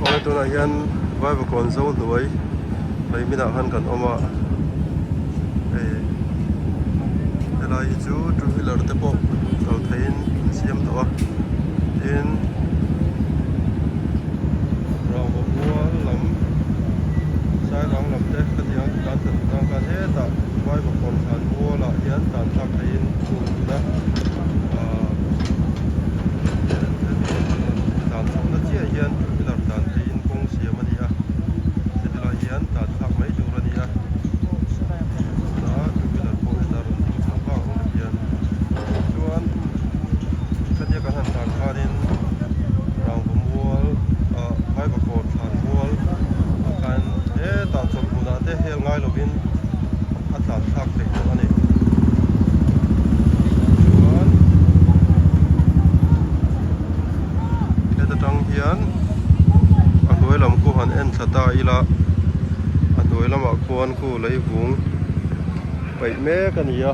Awle tunah hian Vaivakawn zo hnuai leimin ah khan kan awm a hei helai hi chu two wheeler te pawh kal theihin an siam tawh a tin rangva mual lam sairang lam te khatiang tlan thla duh tan khan hetah Vaivakawn thlan mualah hian tlan thlak theihin a awm a. Tlan chhohna chiah hian two wheeler tlan theihin kawng siam a ni a, heti lai hian tlan thlak mai tur a ni a, chutah two wheeler pawh heta rawn ding chho vang ang hian chuan khatia kan han tlan khanin rangva mual ah vaivakawn thlan mual ah khan hetah chawlh hmunah te hel ngai lovin a tlan thlak theih tawh a ni. Chuan heta tang hian a hnuai lam khu han en thla ta ila a hnuai lamah khuan khu leivung paih mek a ni a.